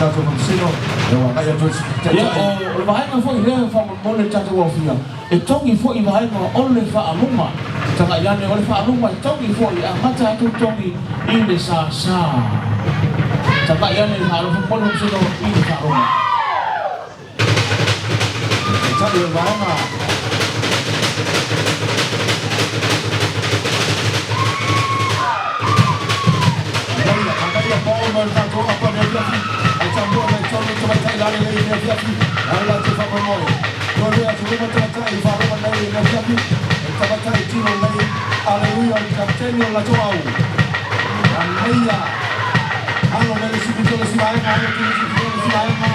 Tatou Faamasino e ua agai atu ai se Ia, Taitai. o le vaega foi lea faamolemole le tatou aofia, e togi foi vaega o le faaluga. Tagai ane, o le faaluga e togi foi, e amata atu le togi i le sasa. Tagai ane le faamolemole Faamasino i le faaluga. Taitai o le vaega. Leia, manaia pao ma le tatou apa i le afiafi. Ai tamua mai tonu tamaitai lalelei i le afiafi. Ala latou faamoemoe. Toalua atu luma tamaitai i faaluma nei i le afiafi. O le tamaitai tino nei. Aleluia, o le kapiteni o le latou au. Manaia. Alo mai le isi pito le isi vaega, alo atu le isi pito le isi vaega.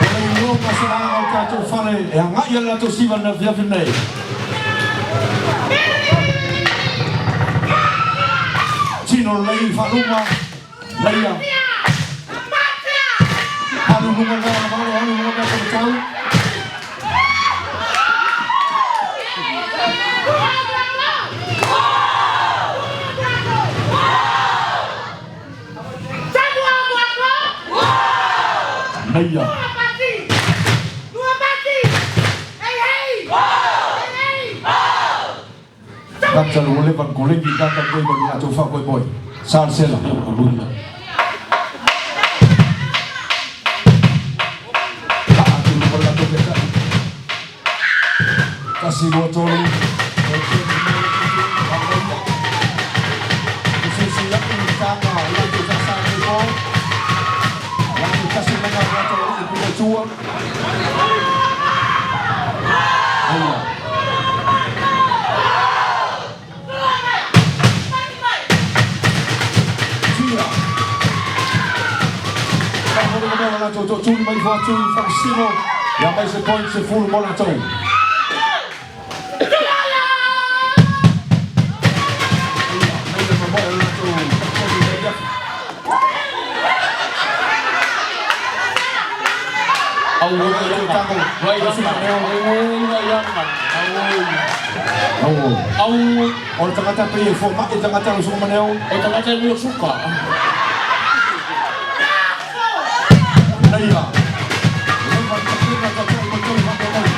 O le iloga se vaega o le tatou fale e agai ai le latou siva i le afiafi nei. Tino lelei i faaluma. Leia. Alu luga mea ona vale, alu luga mea tamatau. Leia. Gata le ua leva ona koleni gata nei ma le latou faamoemoe. Salesela. Aleluia. Aa atu i luga le latou taitai. 1, 2, 3. Manaia. Fesuisuiai taga i latou faasa nei po. Latou tasi mai na latou alii pule tua. Leia. Tia. Faafofoga mai o latou toatuli mai ifo atu i Faamasino. Ia mai se point 10 mo latou. Leia, leia mamoe o latou kapiteni i le afiafi. Au Latou tango. Vai vai vai Au. Au. O le tagata pei e fomai le tagata o le suka maneo. O tagata e mio suka. Leia. Leva le kapena taitai mo tolu faamoemoe.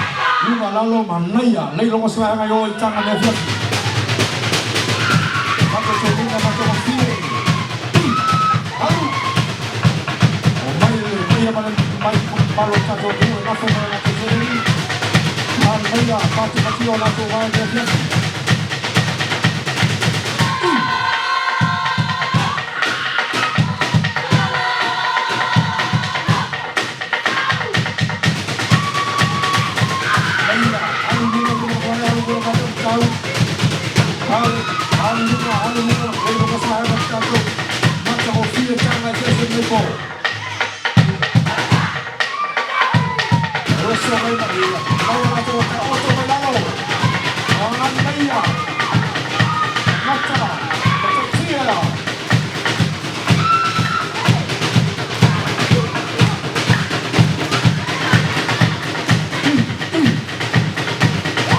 Luga lalo manaia. Lei logo se vaega i o i taga le afiafi. Mato toluga matagofie. Alu. O mai le paia ma le mai malo o tatou atunuu e nafo ma le latou seleni. Manaia patupatia o latou vae i le afiafi. Leia, alu luga luga vae, alu luga vae tau. Alu, alu luga, alu luga, lei logo se vaega o tatou. Matagofie taga eseese nei po. Roso mai ma ia. Maua latou oto mai lalo. Manaia. Mata. Matatia.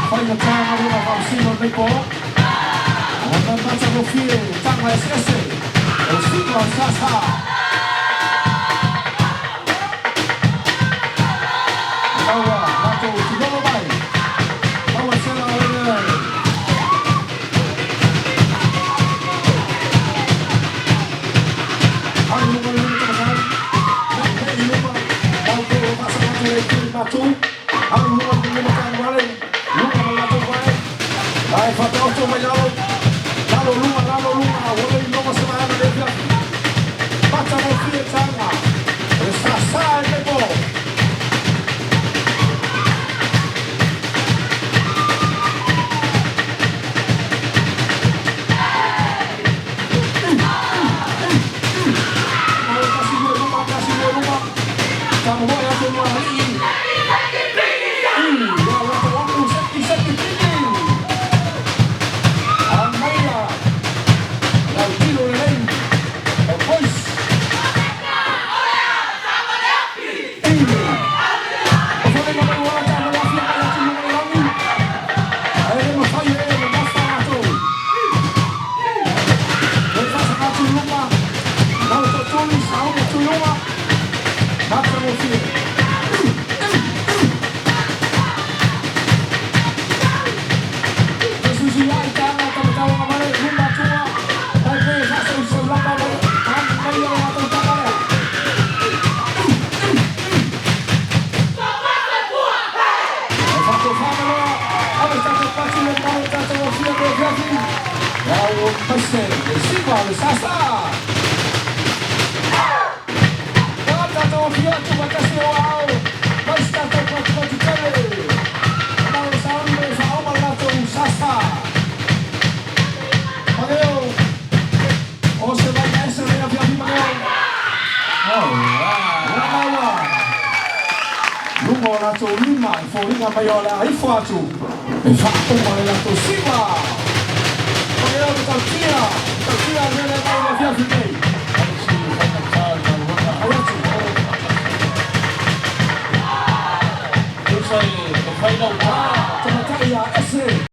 Fai taga luna faamasino nei po. Ona matagofie taga eseese. O siva o sasa. Maua latou tilolo mai. Maua sela o le. Alu luga luga tamatau. Nei i luma. Mau pe o faasagata le tuli matu. Alu luga luga tanuale. Luga ma latou vae. Ai whataoto mai lalo. Lalo luga, lalo luga. Ua le iloga se vaega le afiafi. Matagofie taga. O le sasa e le po. Mau 1, 2, luma, 1, 2, luma. Tamomoe atu luma alii. Tagofie. Susi ai tanga tamatau male luma tua. Tai pe sa seu seu lapa mai. Mai ia la tau tanga le. E fato whamanoa, awe tātou patu le malo tātou o fia me fiafi. Ia o paise, le siva, le sasa. Ia tātou o fia tu matasi o au. Mais tātou patu patu tele. Malo sauni me whaoma latou sasa. Mageo, o se vai ese mea fiafi mageo. Alright. Lamaua. Lunga o latou lima e foliga mai o le aifo atu. E whaoma le latou siva. Mageo te tautia. Tautia lele mai le fiafi nei. Si whakatau i ngā Aratu. Tusa i te whainau Ah, tamatai a ese.